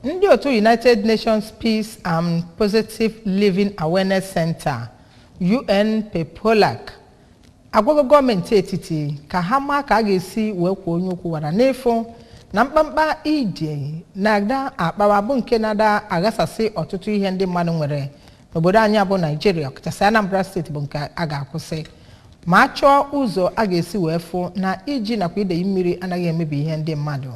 Ndị otu United Nations Peace and Positive Living Awareness Center, UNPEPOLAC, agwago gọọmenti etiti ka ha maa ka a ga-esi wee kwuo onye ukwu wara n'efu na mkpamkpa ije na-ada akpawa, bụ nke na-ada aghasasị ọtụtụ ihe ndị mmadụ nwere n'obodo anyị bụ Naijiria, ọkachasị Anambra Steeti, bụ nke a ga-akwụsị ma a chọọ ụzọ a ga-esi wee fụ na iji nakwa idei mmiri anaghị emebi ihe ndị mmadụ.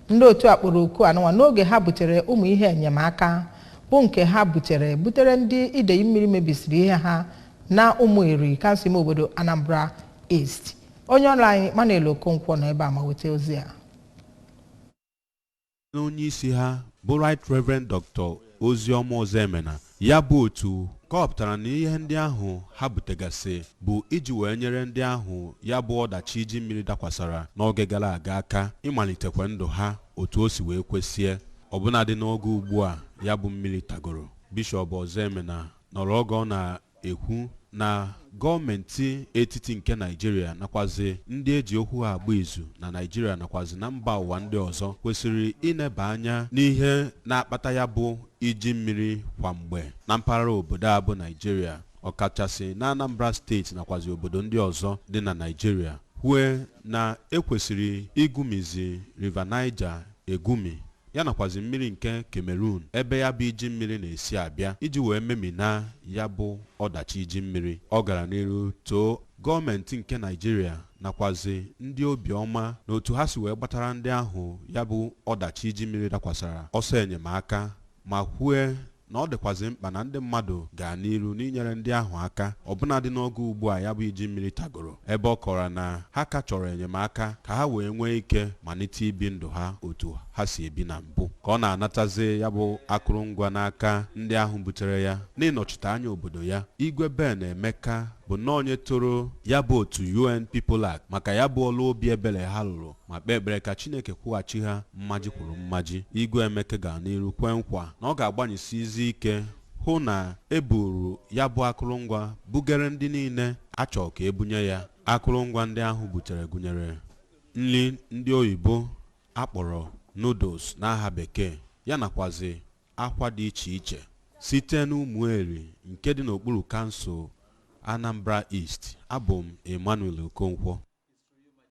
Ndị otu a kpọrọ oku anụnwa n'oge ha butere ụmụ ihe enyemaka, bụ nke ha butere ndị idei mmiri mebisiri ihe ha na Ụmụeri, kansụl ime obodo Anambra East. Onye ọrụ anyị Manuel Okonkwo nọ ebe a ma weta ozi a. Onye isi ha bụ Right Reverend Dr. Oziọma Ozoemena, ya bụ otu kọwapụtara na ihe ndị ahụ ha butegasị bụ iji wee nyere ndị ahụ ya bụ ọdachi iji mmiri dakwasara n'oge gara aga aka ịmalitekwa ndụ ha otu o si wee kwesie, ọbụnadị n'oge ugbu a ya bụ mmiri tagoro. Bishọp Ozoemena nọrọ oge ọ na-ekwu na gọọmenti etiti nke Naijiria nakwazi ndị eji okwu ha agba izu na Naijiria nakwazi na mba ụwa ndị ọzọ kwesịrị ineba anya n'ihe na-akpata ya bụ iji mmiri kwa mgbe na mpaghara obodo a bụ Naijiria, ọkachasị na Anambra Steeti nakwazi obodo ndị ọzọ dị na Naijiria, kwue na ekwesịrị igumizi River Niger egumi, ya nakwazi mmiri nke Cameroon ebe ya bụ iji mmiri na-esi abịa, iji wee memina ya bụ ọdachi iji mmiri. Ọ gara n'iru too gọọmenti nke Naijiria nakwazi ndị obiọma na otu ha si wee gbatara ndị ahụ ya bụ ọdachi iji mmiri dakwasara ọsọ enyemaka, ma kwue na ọ dịkwazị mkpa na ndị mmadụ gaa n'iru n'inyere ndị ahụ aka, ọbụnadị n'oge ugbu a ya bụ iji mmiri tagoro, ebe ọ kọrọ na ha ka chọrọ enyemaka ka ha wee nwee ike malite ibi ndụ ha otu ha si ebi na mbụ. Ka ọ na-anatazi ya bụ akụrụngwa n'aka ndị ahụ butere ya, n'ịnọchite anya obodo ya, Igwe Ben Emeka bụ nnọọ onye toro ya bụ otu UNPEPOLAC maka ya bụ ọlụ obi ebere ha lụrụ, ma kpee ekpere ka Chineke kwụghachi ha mmaji kwuru mmaji. Igwe Emeka gara n'iru kwee nkwa na ọ ga-agbanyesizi ike hụ na e buru ya bụ akụrụngwa bugere ndị niile achọ ka ebunye ya. Akụrụngwa ndị ahụ butere gụnyere nri ndị oyibo akpọrọ noodles n'aha bekee, ya nakwazi akwa dị iche iche. Site n'Ụmụeri nke dị n'okpuru kansụl Anambra East, abụ m Emmanuel Okonkwo.